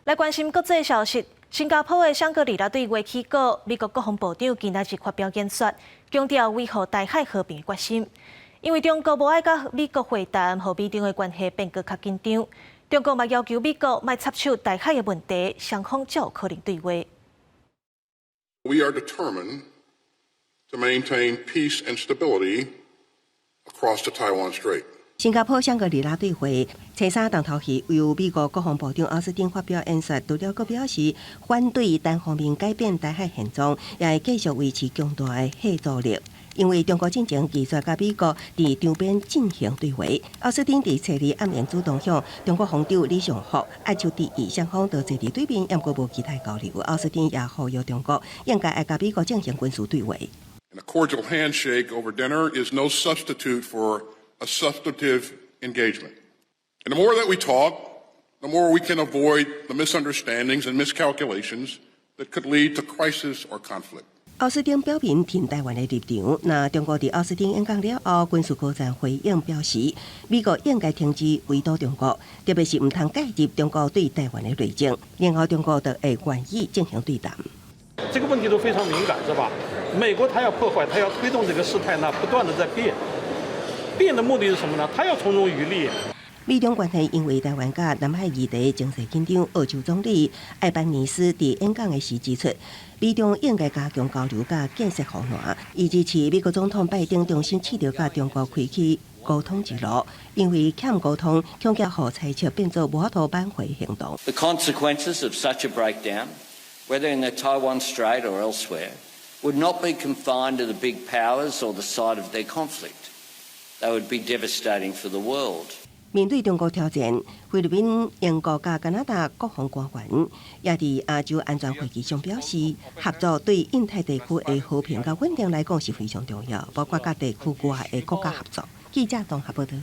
來關心國際消息，新加坡的香格里拉對話起稿，美國國防部長今仔日發表演說，強調維護台海和平的決心。因為中國無愛佮美國會談，予美中的關係變閣較緊張。中國嘛要求美國莫插手台海的問題，雙方才有可能對話。 We are determined to maintain peace and stability across the Taiwan Strait. 新加坡香格里拉對話，初三重頭戲由美國國防部長奧斯汀發表演說，除了閣表示反對單方面改變台海現狀，也會繼續維持強大的嚇阻力。因為中國進前拒絕佮美國佇場邊進行對話，奧斯汀佇初二暗暝主動向中國防長李尚福握手致意，雙方都坐佇對面，毋過無其他交流。奧斯汀也呼籲中國應該愛佮美國進行軍事對話。 And a cordial handshake over dinner is no substitute for a substantive engagement. And the more that we talk, the more we can avoid the misunderstandings and miscalculations that could lead to crisis or conflict. 奧斯汀表明挺台灣的立場。那中國佇奧斯汀演講了後，軍事高層回應表示，美國應該停止圍堵中國，特別是毋通介入中國對台灣的內政，然後中國就會願意進行對談。這個問題都非常敏感，是吧？美國他要破壞，他要推動這個事態呢，不斷的在變。變的目的是什麼呢？他要從中漁利。美中關係因為台灣佮南海議題情勢緊張，澳洲總理艾班尼斯佇演講的時指出，美中應該加強交流佮建設護欄，伊支持美國總統拜登重新試著佮中國開啟溝通之路，因為欠溝通，恐驚予猜測變做無法度挽回行動。 The consequences of such a breakdown, whether in the Taiwan Strait or elsewhere, would not be confined to the big powers or the site of their conflict. They would be devastating for the world. 面對中國挑戰，菲律賓、英國佮加拿大國防官員也佇亞洲安全會議上表示，合作對印太地區的和平佮穩定來講是非常重要，包括佮地區外的國家合作。記者綜合報道。